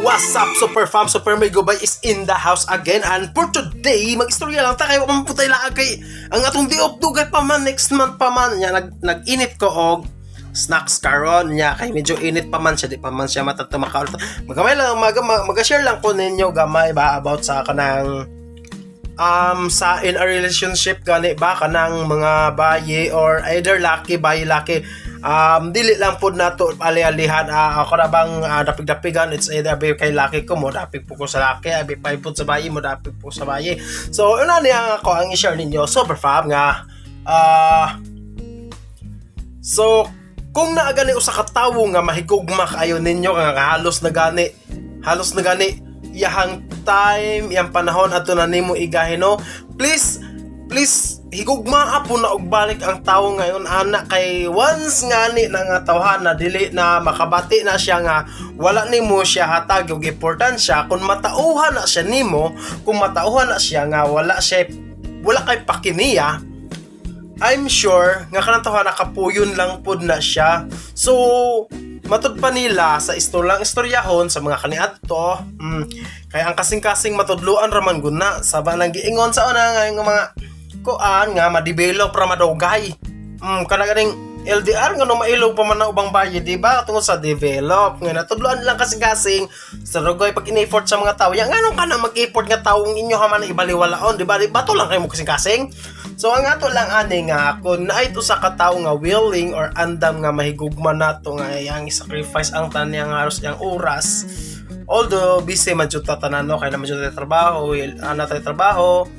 What's up, Super Fam? Super Megubay is in the house again. And for today, mag-istorya lang ta kay wa man putay laag kay ang atong day off dugay pa man, next month pa man. Nya nag-init ko og snacks karon nya kay medyo init pa man siya, di pa man siya matato makaulot. Magamay lang mag-share lang ko ninyo gamay ba about sa kanang sa in a relationship gani ba, kanang mga bayi or either laki, bayi, laki, dili lang pud nato ali-alihan. Ako na bang dapig-dapigan, it's either abi kay laki ko mo dapig po ko sa laki, abi pa pud sa bayi mo dapig po sa bayi. So una niya ako ang i-share ninyo, Super Fam, nga so kung naa gani usa ka tawo nga mahigugma kaayo ninyo, nga halos na gani iyahang time, iyang panahon ato na nimo igahin, no, please, please higugmaa po na og balik ang tawo ngayon ana, kay once ngani na nga tawhan na dili na makabati na siya nga wala nimo siya hatag og importansya, kung matauhan na siya nimo, kung matauhan na siya nga wala siya, wala kay pakiniya, I'm sure nga kanang tawhana nakapuyon lang pud na siya. So matud pa nila sa istolang istoryahon sa mga kaniadto, kaya ang kasing-kasing matudloan raman guna sa nang giingon sa una nga yung mga kuan nga ma-develop ra madugay. Kana ganing LDR nga no mailog pa man na ubang bayi, di ba? Tungod sa develop. Nga natudloan lang kasing-kasing sa rugoy pag in-effort sa mga tao. Ya nganong ka na mag-effort nga taong inyo ha man ibaliwalaon, di ba? Di bato lang kayo mo kasing-kasing. So ang ato lang ani nga kung naay usa ka tawo nga willing or andam nga mahigugma nato, nga iyang sacrifice ang tanan nga halos iyang oras. Although busy man jud ta tanan, no, kay naman jud tayo trabaho, ana tayo trabaho.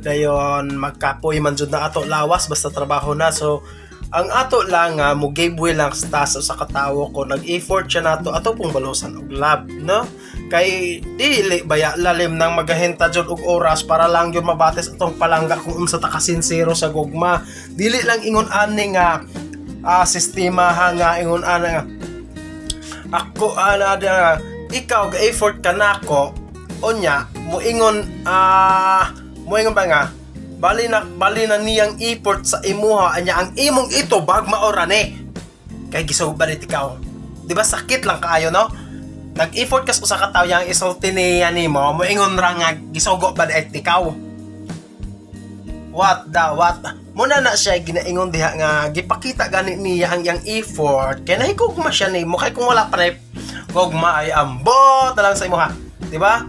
Dayon magkapoy man jud na ato lawas basta trabaho na. So ang ato lang nga mo give way lang sa sa usa ka tawo ko nag-effort siya nato, ato pong balusan og love, no, kay dili baya lalim nang magahinta jud og oras para lang yun mabates atong palangga kung unsa ta kasinsero sa gugma. Dili lang ingon ani nga sistema ha, nga ingon ani nga ako ana nga ikaw ga-effort ka nako, unya moingon ba nga bali na niyang effort sa imuha, anya ang imong itubag maora ni kay gisugo ba ikaw, di ba? Sakit lang kaayo, no? Nag-effort ka sa usa ka tawo, yang isulti niya nimo, moingon ra nga gisugo ba di ikaw. What the what? Muna na siya ginaingon diha nga gipakita gani niya ang iyang effort kay nahigugma siya nimo, kay kung wala pa gugma ay ambot na lang sa imuha, di ba?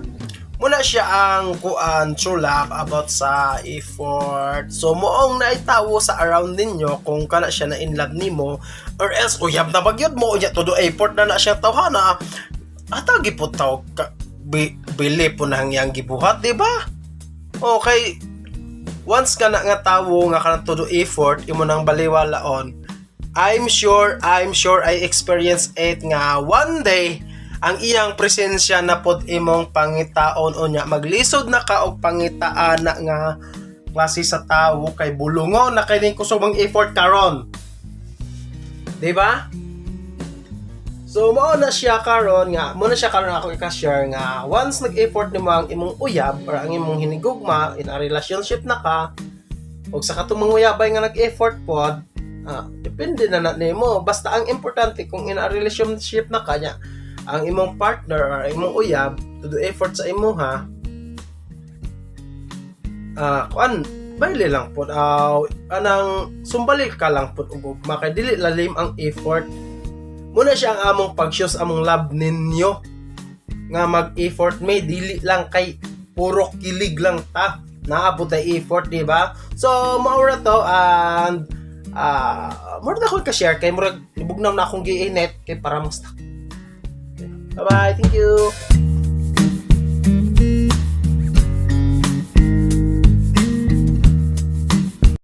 Muna siya ang kuan, true love about sa effort. So moong naitawo sa around ninyo kung kana siya na in love nimo or else uyab na bagyod mo, unya todo effort na na siya tawhana ata gipot taw ka, bili po na ang iyang gibuhat, di ba? Okay, once ka na nga tawo nga kanang todo effort imo nang baliwalaon, I'm sure I experience it nga one day ang iyang presensya na pod imong pangitaon, unya maglisod na ka og pangitaan na nga klase sa tawo kay bulungon na kay ning kusog mang effort karon, di ba? So mao na siya karon nga mo na siya karon ako i-share nga once nag-effort nimo ang imong uyab or ang imong hinigugma, in a relationship na ka, og sa katong mga uyabay nga nag-effort pod, depende na na nimo. Basta ang importante, kung in a relationship na ka nya ang imong partner or imong uyab to do effort sa imuha, kuan bayle lang pod, anang sumbalik ka lang pod og ugma kay dili lalim ang effort. Muna siya ang among pag-show sa among love ninyo nga mag-effort may dili lang kay puro kilig lang ta, naabot ay effort, di ba? So maura to and mura na ko ka-share kay murag libugnaw na akong giinit kay para mas. Bye bye, thank you.